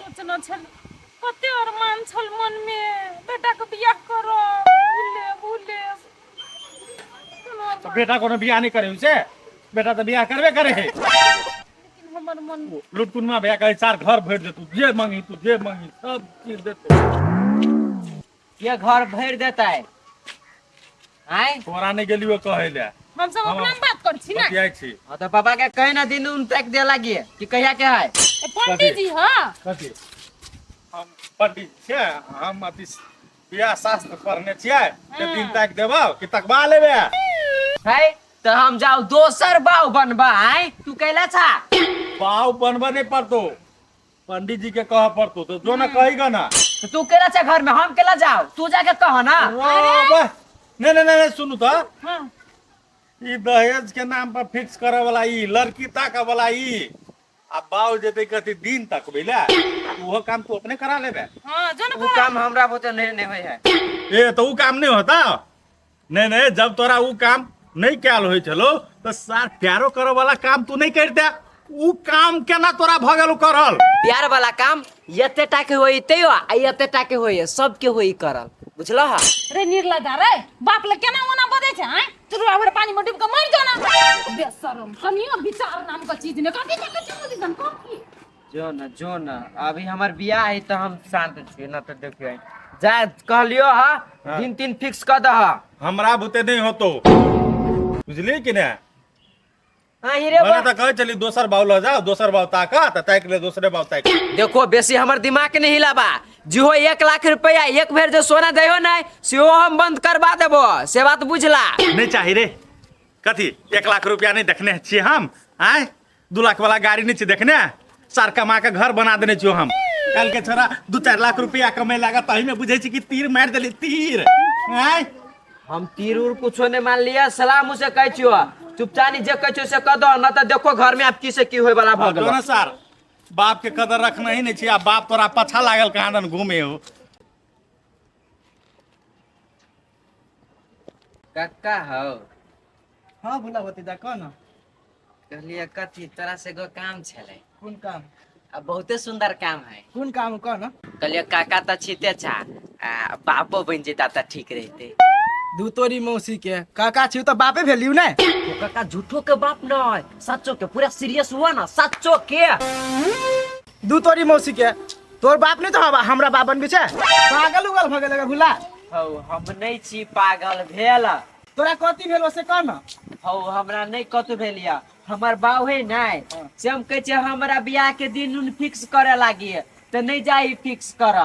सोचने छल, कते अरमान छल मन में, बेटा के बियाह करब, उ लेब उ लेब। तऽ बेटा कोनो बियाह नहि करे से? बेटा तऽ बियाह करबे करे है। लेकिन हमर मन लुटकुनमा भैया कहे चार घर भरि देतू, जे मांगी तू, जे मांगी सब चीज देतू। ये घर भरि देतै आय? तोरा नहि गेलियो कहै ले। हम सब अपना में बात कर छी ना। बतियाइ छी। हाँ तो पापा के कहे ना दिन उन तक दे लागी कि कहिया के है। ए, पंडित जी हाँ। कथी हम पंडित छियै? हम अथी बियाह शास्त्र पढ़ने छियै ते दिन ताकि देबौ कि तकबा लेबे? है तो हम जाओ दोसर बाव बनबा आय, तू कैला छा? बाव बनबे नहीं पड़तो, पंडित जी के कह पड़तो, तो जो ना कहेगा ना। तो तू केला छा घर में, हम केला जाओ, तू जाके कह ना। अरे नहीं नहीं नहीं सुनू तो। हाँ। ई दहेज के नाम पर फिक्स करे वाला ई लड़की ताके वाला ई आ बाव जेते कथी दिन तक बुझले, उहो काम तू अपने करा लेबे। हाँ, जो ना। वो काम हमरा बुते नहीं नहीं होय है। ए तो ऊ काम नहीं होता। नहीं नहीं, जब तोरा ऊ काम नहीं कयल होय छलो तो सार प्यारो करे वाला काम तू नहीं करते, ऊ काम केना तोरा भ गेल करल? प्यार वाला काम एते टा के होई तैयो आ एते टा के होई, सबके होई करल, बुझलह? रे निर्लजा रे, बाप ले केना ओना बजै छै आय? तू आबर पानी में डूब के मर जाना बेशरम, कनियो विचार नाम के चीज ने कथी कथी चीज दिसन कथी। जो न जो न, अभी हमर बियाह है तो हम शांत छी न, तो देखियो जा कहलियो हा। हाँ। दिन तीन फिक्स कर दह। हमरा बुते नहीं होतो, बुझली कि ने? हाँ हीरे। मने तो कहे चली दोसर बाव ल जाओ, दोसर बाव ताका त ताक ले, दोसरे बाव ताक। देखो बेसी हमर दिमाग के नहीं हिलाबा, जिहो 1 लाख रुपया एक भेर जो सोना देहो नहीं सेहो हम बंद करवा देबो, से बात बुझला? नहीं चाही रे। कथी 1 लाख रुपया नहीं देखने छियै हम? आय 2 लाख वाला गाड़ी नहीं छी देखने? सार कमा के घर बना देने छियो हम। कल के छोरा 2-4 लाख रुपया कमे लागा तही में बुझे छी कि तीर मार देली तीर। आय हम तीर उर कुछो नहीं मान लिया, सलाम उसे कहै छियो, चुपचाप जे कहै छियो से कह दो, न तो देखो घर में आप की से की होय वाला भ गेलो। ना सर बाप के कदर रखना ही नहीं छी, आ बाप तोरा पछा लागल कहाँ दन घूमे हो। कक्का हो। हाँ भोला भतीजा, कह ना। कहलिए कथी तोरा से एगो काम छलै। कोन काम? आ बहुते सुंदर काम है। कोन काम, कह ना। कहलिए काका तऽ छिते छा, आ बापो बनि जेता तऽ ठीक रहते। दू तोरी मौसी के, काका छी तऽ बापे भेलियौ ने। ओ काका झूठो के बाप न, सच्चो के, पूरा सीरियस हुआ ना, सच्चो के। दू तोरी मौसी के, तोर बाप नहीं तो हमरा बाप बनबी छै? पागल उगल भ गेल भुला। हौ हम नहीं छी पागल भेल। तोरा कथी भेल से कह ना। हौ हमरा नहीं कतौ भेल या, हमर बाऊ है नहीं से हम कहै छियै हमरा बियाह के दिन उन फिक्स करे लागी तऽ नहीं जाई फिक्स कर,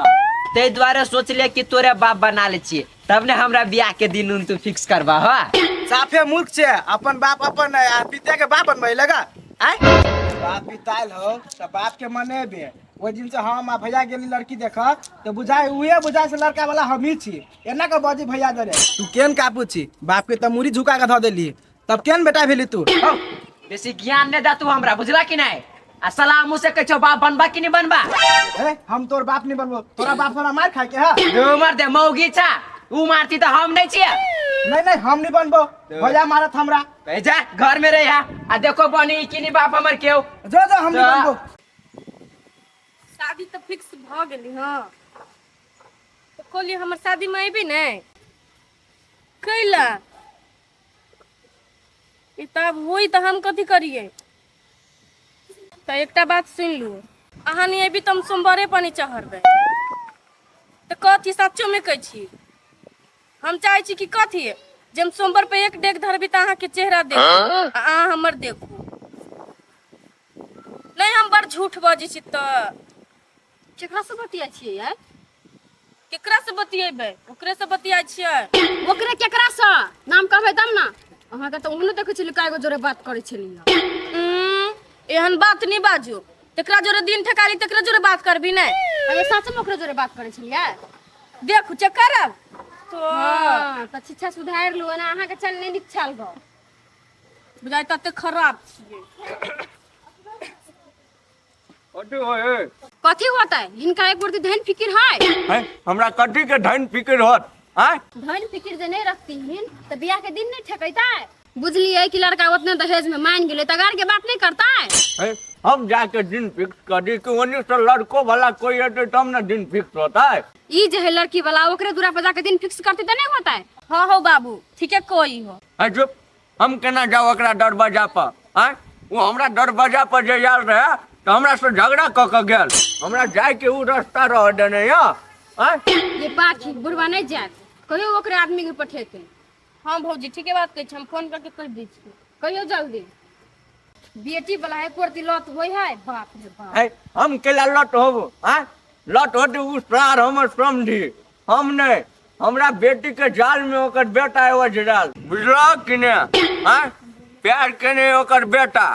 ताहि दुआरे सोचलियै कि तोरे बाप बना ले छियै तब ने हमरा बियाह के दिन उन तू फिक्स करबा। हा साफे मूर्ख छै, अपन बाप अपन आ पिता के बाप बनबै लगा। आय बाप पिताल हो तऽ बाप के मनेबे। ओहि दिन से हम आ भैया गेली लड़की देख तऽ बुझाय उहे बुझाय से लड़का वाला हमही छी, एना के बजी भैया जरे। तू केन कापू छी, बाप के तऽ मुड़ी झुका के धऽ देली, तब केन बेटा भेली तू? हौ, बेसी ज्ञान नहीं दा तू हमरा, बुझला कि नहीं? आ सलाह मुँह से कहै छौ बाप बनबा कि नहीं बनबा? ए हम तोर बाप नहीं बनबो, तोरा बाप हमरा मार खाए के है। दो मार दे मौगी छा, ऊ मारती तऽ हम नहीं छियै। नहीं नहीं हम नहीं बनबो, भैया मारत हमरा। कहे जा घर में रह आ देखो बनी कि नहीं बाप हमर केओ। जो जो हम नहीं बनबो। शादी तऽ फिक्स भऽ गेली। हँ तऽ कहलियै हमर शादीमे अयबै ने? कैला ई तऽ आब होई तऽ हम कथी करियै? तऽ एकटा बात सुनि लू, अहाँ नहि अयबी तऽ हम सोमवारे पानी चढ़बै। तऽ कथी सच्चोमे कहै छी? हम चाहै छी कि कथी जे हम सोमवार पे एक डेग धरबी तऽ अहाँके चेहरा देखू आ अहाँ हमर देखू। नहीं हम बड़ झूठ बजै छी तऽ केकरा से बतियाइ छियै यार? केकरा से बतियेबै? ओकरे से बतियाइ छियै। ओकरे केकरा से नाम कहबै तब ने। अहाँके तऽ ओहनो देखै छलियै कएगो जोरे बात करै छलियै। एहन बात नहि बाजू, तेकरा जोरे दिन ठेकाली तेकरे जोरे बात करबी नहि। अरे सच में ओकरे जोरे बात करै छलियै? देखू चेक करब तो। हँ तऽ शिक्षा सुधारि लू, एना अहाँके चल नहि नीक छल गो। बुझाइ तते खराब छियै। कथी होय? कथी होतै हिनका एक बुर्दी धन फिकिर है। हैं? हमरा कथी के धन फिकिर होत? आय धन फिकिर जे नहीं रखतीहिन तऽ बियाह के दिन नहीं ठेकैतै। बुझलिए कि लड़का उतने दहेज में मान गेलै तऽ अगार के बात नहीं करता है। है, हम जाके दिन फिक्स कर दी कि ओनी से लड़को वाला कोई एते तब ना दिन फिक्स होता है। ई जे है लड़की वाला ओकरे दूरा पर जाके दिन फिक्स करते तऽ नहीं होता है। हाँ हो बाबू ठीके कोई हो। है चुप, हम केना जाओ ओकरा दरवाजा पर? आँय, ओ हमरा दरवाजा पर जे आयल रहे तऽ हमरा से झगड़ा कऽ के गेल, हमरा जाय के उ रास्ता रह देने यऽ। आँय, ये पाखी बुढ़वा नहीं जायत, कहियो ओकरे आदमी के पठेते। हाँ भौजी ठीके बात कहै छी, हम फोन करके कहि दै छी। कहियो जल्दी। बेटी वाला है कोरती लत होय है, बाप रे बाप। है, हम केला लत होबो? आँय, लत होते उ सार हमर समझी, हम नहीं। हमरा बेटी के जाल में ओकर बेटा एगो जराल, बुझलक कि ने? आँय, प्यार केने ओकर बेटा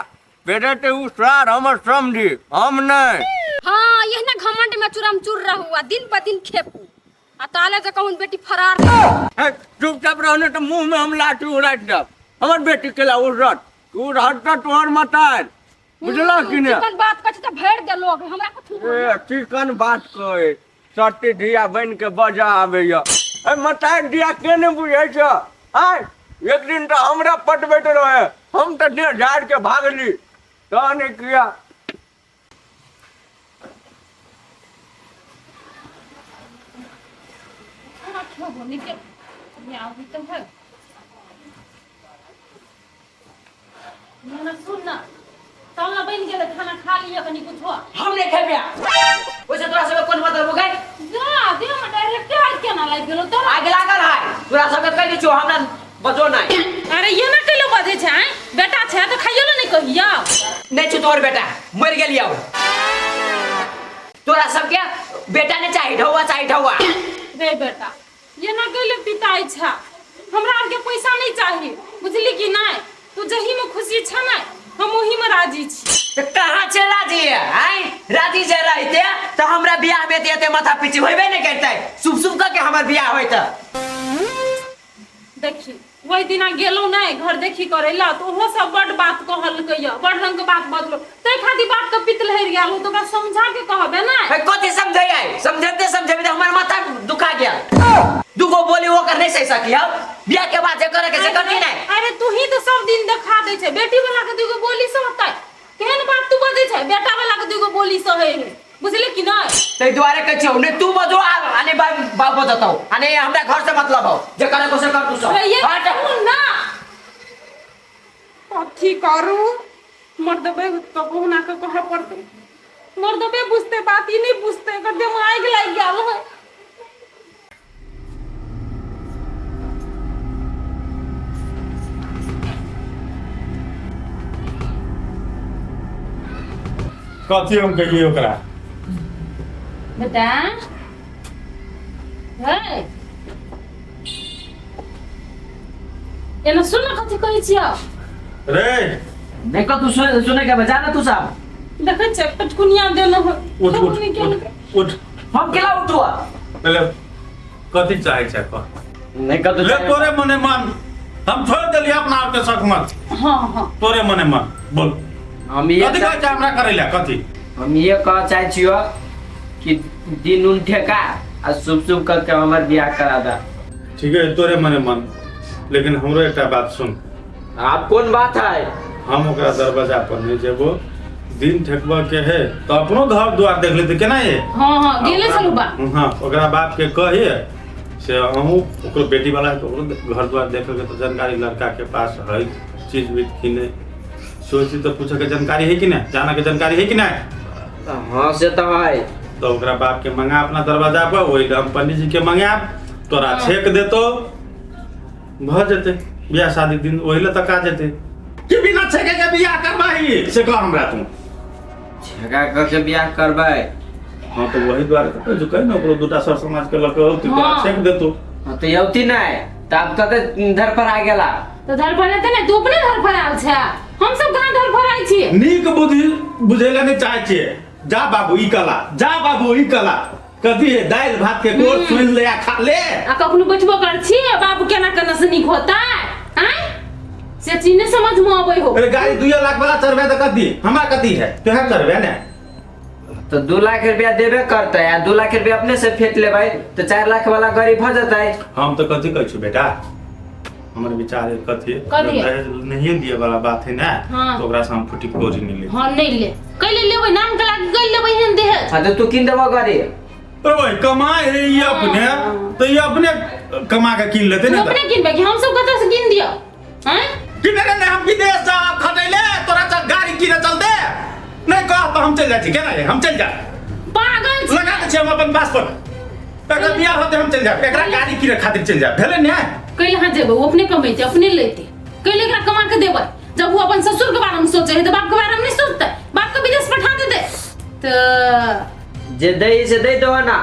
बेटे उ सार हमर समझी, हम नहीं। हाँ यह ना घमंड में चूरम चूर रहू आ दिन पर दिन खेपू आ ताले जे कहून बेटी फरार। है, चुपचाप रहने तो मुंह में हम लाठी उड़ा देब। हमर बेटी केला उड़त उ रहत तोहर मतार, बुझलक कि ने? चिकन बात कहै छै तऽ भरि दे लोग हमरा कथी। ए चिकन बात कहे सती धिया बन के बजा आबैया। ए मतार धिया के ने बुझै छ? आय एक दिन तो हमरा पटबैत रहे, हम तो देह झाड़ के भागली तऽ नहीं किया। ना सुन ना, तल ना बनि गेलै, खाना खा लिअ कनि कुछो। हम नहीं खेबे, ओइसे तोरा सबके कोन मतलब हो गई? जा दे में डायरेक्ट आग केना लागि गेलो तोरा? आग लागल है, तोरा सबके कहि दै छियौ हमरा बजो नहीं। अरे ये ना कैलो बजै छै? आँय बेटा छै तऽ खाइयो ले नहीं कहियो। नहीं छौ तोहर बेटा, मरि गेलियौ। तोरा सबके बेटा नहीं चाही, ढौआ चाही, ढौआ। रे बेटा ये ना कैले पिताई छै, हमरा आरके पैसा नहीं चाही, बुझली कि नहीं? तू जही में खुशी छै ना हम ओही में राजी छी। तो कहाँ छै राजी? आय राजी जे रहते तो हमरा बियाह में एते माथा पीची होबे नहीं करते, शुभ शुभ करके हमर बियाह होइत। देखी ओहि दिना गेलहुँ नहि घर देखी करै ला तऽ ओहो सब बड बात कहलकै यऽ, बड रंग के बात बजलो, ताहि खातिर बात के पित लहरि गेल हो, तऽ ओकरा समझा के कहबे ने। है, कथी समझै आइ? समझते समझेबे तऽ हमर माथा दुखा गेल। दूगो बोली ओकर नहीं सहि सकी हम, बियाह के बाद जे करे के से करती नहीं। अरे तू ही तऽ सब दिन देखा दै छै, बेटी वाला के दूगो बोली सहतै, केहन बात तू बजै छै? बेटा वाला के दूगो बोली सहै है, बुझले कि नहीं? ताहि दुआरे कहै छियौ नहि तू बजो आ नहि बाप बजतौ आ नहि हमरा घर से मतलब हौ, जे करे को से कर तू सब। अरे ये हट। सुन ना, कथी करू? मर्दबे तो कहुना के कहऽ पड़तै, मर्दबे बुझतै बात, ई नहीं बुझतै, एकर देह में आगि लागि गेल है। कथी हम कहिए ओकरा? बेटा है एना सुन ना, कथी कहै छियौ? रे नहीं कतू सुने के बजा ना तू सब। देखै छै पटकुनिया देने हो। उठ उठ उठ उठ। हम केला उठुआ? पहले कथी चाहे छै कह। नहीं कतू ले तोरे मने मन, हम छोड़ देलिए अपना आप के शक मत। हाँ हाँ तोरे मने मन बोल। हम ये कथी कहै छै हमरा करै ला कथी? हम ये कह चाहे छियो कि दिन उन ठेका आ शुभ शुभ करके हमर बियाह करा दा। ठीक है तोरे मने मन, लेकिन हमरो एकटा बात सुन। आप कौन बात है? हम ओकरा दरवाजा पर नहीं जेबो, दिन ठेकबा के है तो अपनो घर द्वार देख लेते केना ये। हाँ हाँ गेले छलू बा। हाँ ओकरा बाप के कहिए से अहूँ ओकरो बेटी वाला है तो ओकरो घर द्वार देखे के तो जानकारी लड़का के पास है चीज बीज कि नहीं, सोची तो पूछे के जानकारी है कि नहीं, जाना के जानकारी है कि नहीं। हाँ से तो है। तो ओकरा बाप के मंगा अपना दरवाजा पर, वही हम पंडित जी के मंगायब, तोरा छेक देतो भ जेते बियाह शादी दिन ओहि ले तका जेते कि बिना छेके के बियाह करबाही से कह हमरा तू। छेका करके बियाह करबै? हाँ तो वही द्वारे तो कहै कहि ने ओकरो दूटा सर समाज के लऽ के औती तोरा हाँ। छेक देतो। हाँ तो यौती नहीं तब कते धर पर आ गेला? तऽ धर पर एतै ने, तू अपने धर पर आयल छै, हम सब कहाँ धर पर आयल छियै? नीक बुद्धि बुझै लए नहि चाहै छियै। जा बाबू ई कला, जा बाबू ई कला, कथी है दालि भात के कोर सुनि ले आ खा ले। आ कखनो बैठबो कर छी बाबू केना केना से नीक होता आँय, से चीज नहीं समझ में अबै हो। अरे गाड़ी 2 लाख वाला चढ़बे तऽ कथी हमरा कथी है, तोहे चढ़बे ने। तो 2 लाख रुपया देबे करते आ 2 लाख रुपया अपने से फेंक लेबै तो 4 लाख वाला गाड़ी भ जतै। हम तो कथी कहै छी बेटा, हमर विचार है कथी कथी? दहेज नहिए दिए वाला बात है ना हाँ। तो ओकरा से हम फुटी कौड़ी नहीं ले हाँ नहीं ले कैले लेबै नाम के लागे कैले लेबै एहन दहेज हाँ तो तू किन देबो गाड़ी अरे भाई कमाए है ये अपने तो ये अपने कमा के कीन लेते तू ना अपने किनबै कि हम सब कतऽ से कीन दियौ हैं कि नहीं नहीं हम विदेश जा खटैले तोरा चल गाड़ी कीने चल दे नहीं कह तो हम चल जाइ छी केना हम चल जा पागल छी। लगा दै छी हम अपन पासपोर्ट एकरा बियाह होते हम चल जाब एकरा गाड़ी कीने खातिर चल जाब भेलै ने कैले हाँ जेबै ओ अपने कमेतै अपने लेतै कैले एकरा कमा के देबै जब वो अपन ससुर के बारे में सोचे है तो बाप के बारे में नहीं सोचते बाप के विदेश पठा देते तो जे दै से दै दो ना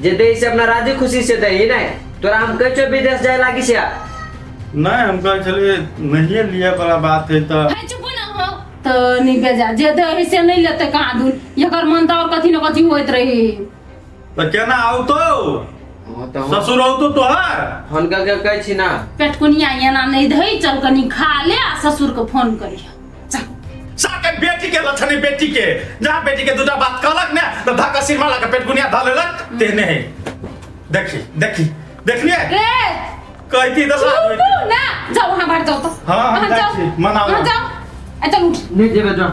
जे दै से अपना राजी खुशी से दै नहीं तोरा हम कहै छियौ विदेश जाय लागी से नहीं हम कहै छलियै नहिए लिए वाला बात है तऽ है चुप ना हो तो नहीं बेजा जे दे है से नहीं लेते कहाँ दूर एकर मन तो और कथी न कथी होइत रहे तऽ केना औतो तऽ ससुर औतो तोहर हुनका के कहै छी ना पेटकुनिया एना नहीं धई चल कनी खा ले आ ससुर के फोन करिया चल साके बेटी के लक्षण है बेटी के जहाँ बेटी के दूटा बात कहलक ने तऽ धक्का सिरमा लगा पेटकुनिया धऽ लेलक तेहने है देखी देखी देखलिए रे कहती तऽ लाज होइत। चुप ना जाओ वहां बाहर जाओ तो हाँ, हम वहाँ जाइ जाओ छी, मनाउ। वहाँ जाओ आ चल उठ नहीं जेबे जो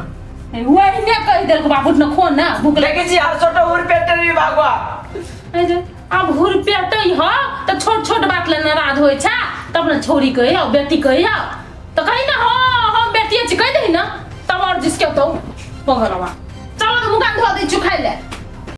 वही ने कहि देलक बाबू न खो ना भूख लग देखै छी हसोटो उड़ पेटरी भागवा आब हुरपेटै ह तऽ छोट छोट बात ले नाराज होइ छै तब ने छौरी कहि आउ बेटी कहि आउ तऽ कही ने हँ हम बेटिए छी कहि दही ने तब और जिसके तो पगलवा चलो तऽ मुकान धो दै छु खाइ ले।